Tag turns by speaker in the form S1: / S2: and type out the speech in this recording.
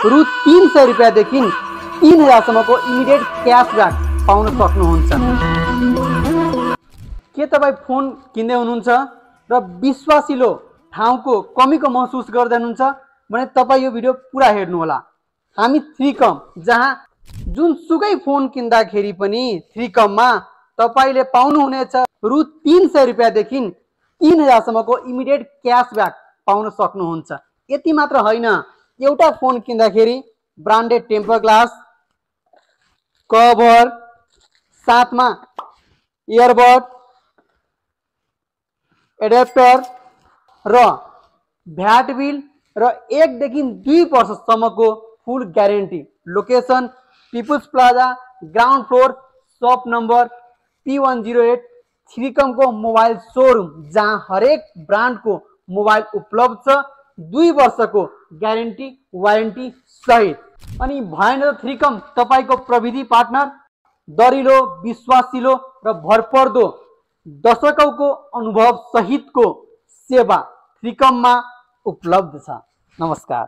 S1: रु 300 रुपैयाँदेखि 3000 सम्मको immediate cashback पाउन सक्नुहुन्छ। के तपाईँ फोन किन्दै हुनुहुन्छ र विश्वासिलो ठाउँको कमीको महसुस गर्दै हुनुहुन्छ भने तपाईँ यो भिडियो पुरा हेर्नुहोला। हामी थ्रीकम जहाँ जुनसुकै फोन किन्दाखेरि पनि थ्रीकममा तपाईले पाउनुहुनेछ रु 300 रुपैयाँदेखि 3000 सम्मको इमिडिएट क्यासब्याक पाउन सक्नुहुन्छ। यति मात्र होइन, एउटा फोन किन्दाखेरि ब्रान्डेड टेम्पर ग्लास, कभर, साथमा इयरबड, एडाप्टर र भ्याट बिल र 1 देखि 2 वर्षसम्मको full guarantee. Location people's plaza, ground floor, shop number P108, थ्रीकमको मोबाइल सोरुम जहाँ हरेक ब्रान्डको मोबाइल उपलब्ध छ, 2 वर्षको ग्यारेन्टी वारेन्टी सहित। अनि भएन थ्रीकम तपाईको प्रविधि पार्टनर, दरिलो, विश्वासिलो र भरपर्दो दशकौंको अनुभव सहितको सेवा थ्रीकममा उपलब्ध छ। नमस्कार।